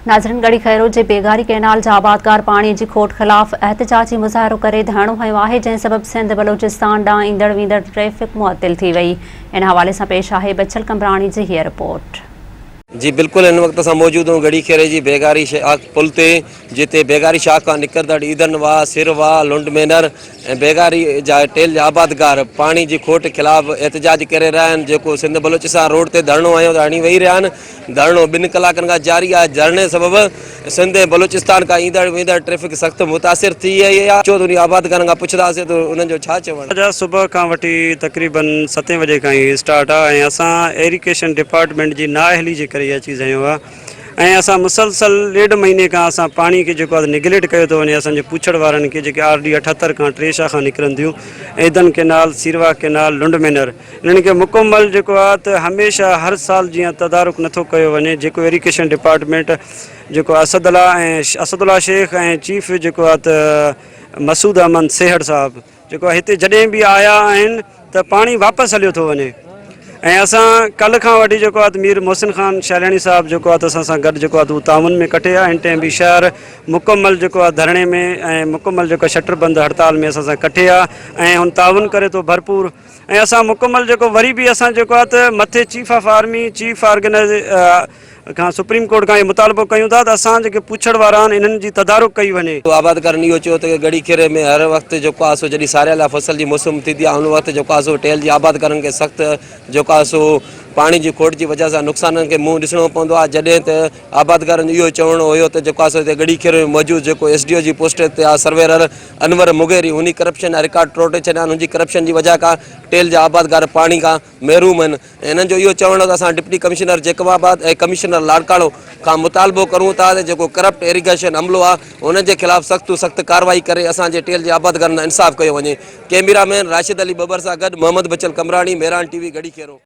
ناظرين ڳڙهي خيرو جي بيگاري ڪئنال جا آبادگار پاڻي جي کوٽ خلاف احتجاجي مظاهرو ڪري ڌرڻو هنيو آهي جنهن سبب سنڌ بلوچستان ڏانهن ايندڙ ويندڙ ٽريفڪ معطل ٿي وئي ان حوالي سان پيش آهي بچل قمبراڻي جي هيء رپورٽ. جي بلڪل هن وقت اسان موجود آهيون ڳڙهي خيري جي بيگاري شاخ پل تي جتي بيگاري شاخ کان نڪرندڙ عيدن واهه، سر واهه، لنڊ مينر ۽ بيگاري جا ٽيل جا آبادگار پاڻي جي کوٽ خلاف احتجاج ڪري رهيا آهن جيڪو سنڌ بلوچستان روڊ تي ڌرڻو هنيو ته هڻي ويهي رهيا آهن ڌرڻو ٻن ڪلاڪن کان جاري آهي ڌرڻي سبب سنڌ ۽ بلوچستان کان ايندڙ ويندڙ ٽريفڪ سخت متاثر ٿي وئي آهي اچو ته انهي آبادگارن کان پڇنداسين ته انهن جو ڇا چوڻ آهي. جا صبح کان وٺي تقريبن ستين وڄي کان ئي اسٽارٽ آهي ۽ اسان ايريگيشن ڊپارٽمينٽ جي نااهلي جي ڪري اها چيز هنيو آهي ۽ اسان مسلسل ڏيڍ مهيني کان اسان پاڻي کي جيڪو آهي نگليٽ ڪيو ٿو وڃي اسان جي پوڇڙ وارن کي جيڪي آر ڊي 78 کان ٽي شاخان نڪرن ٿيون عيدن ڪينال سيروا ڪينال لنڊ مينر انهن کي مڪمل جيڪو آهي ته هميشه هر سال جيان تدارڪ نٿو ڪيو وڃي جيڪو ايريگيشن ڊپارٽمينٽ جيڪو اسد الله ۽ اسد الله شيخ ۽ چيف جيڪو آهي ته مسعود احمد سيهڙ صاحب جيڪو هتي جڏهن به آيا آهن ته پاڻي واپس هليو ٿو وڃي ۽ اسان ڪلهه کان وٺي جيڪو آهي مير محسن خان شالياڻي صاحب جيڪو آهي اسان سان گڏ جيڪو آهي اهو تعاون ۾ ڪٺي آهي هن ٽائيم به شهر مڪمل جيڪو آهي ڌرڻي ۾ ۽ مڪمل جيڪو شٽر بند هڙتال ۾ اسان سان ڪٺي آهي ۽ هن تعاون ڪري ٿو ڀرپور ۽ اسان مڪمل جيڪو وري به اسان جيڪو آهي ته مٿي chief of army chief organise کان سپريم ڪورٽ کان اهو مطالبو ڪيون ٿا ته اسان جيڪي پوڇڙ وارا آهن انهن جي تدارڪ ڪئي وڃي. آبادگارن اهو چيو ته ڳڙهي کيري ۾ هر وقت جيڪو آهي سو جڏهن ساريال يا فصل جي موسم ٿيندي آهي ان وقت جيڪو آهي سو ٽيل جي آبادگارن کي سخت جيڪو آهي سو پاڻي جي کوٽ جي وجهه سان نقصانن کي منهن ڏسڻو پوندو آهي جڏهن ته آبادگارن جو اهو چوڻ هيو ته جيڪو آهي سو هتي ڳڙهي کيري ۾ موجود جيڪو ايس ڊي او جي پوسٽ تي آهي سرويرر انور مغيري انهي ڪرپشن جا رڪارڊ ٽوڙي ڇڏيا آهن ان جي ڪرپشن جي وجهه کان ٽيل جا آبادگار پاڻي کان محروم آهن ۽ هنن جو اهو چوڻ هو ته اسان ڊپٽي ڪمشنر جيڪب آباد ۽ ڪمشنر لاڙڪاڻو کان مطالبو ڪرون ٿا ته جيڪو ڪرپٽ ايريگيشن عملو آهي انهن جي خلاف سخت تون سخت ڪارروائي ڪري اسان جي ٽيل جي آبادگارن سان انصاف ڪيو وڃي ڪئميرا مين راشد علي ٻٻر سان گڏ محمد بچل قمراڻي مهراڻ ٽي وي ڳڙهي خيرو.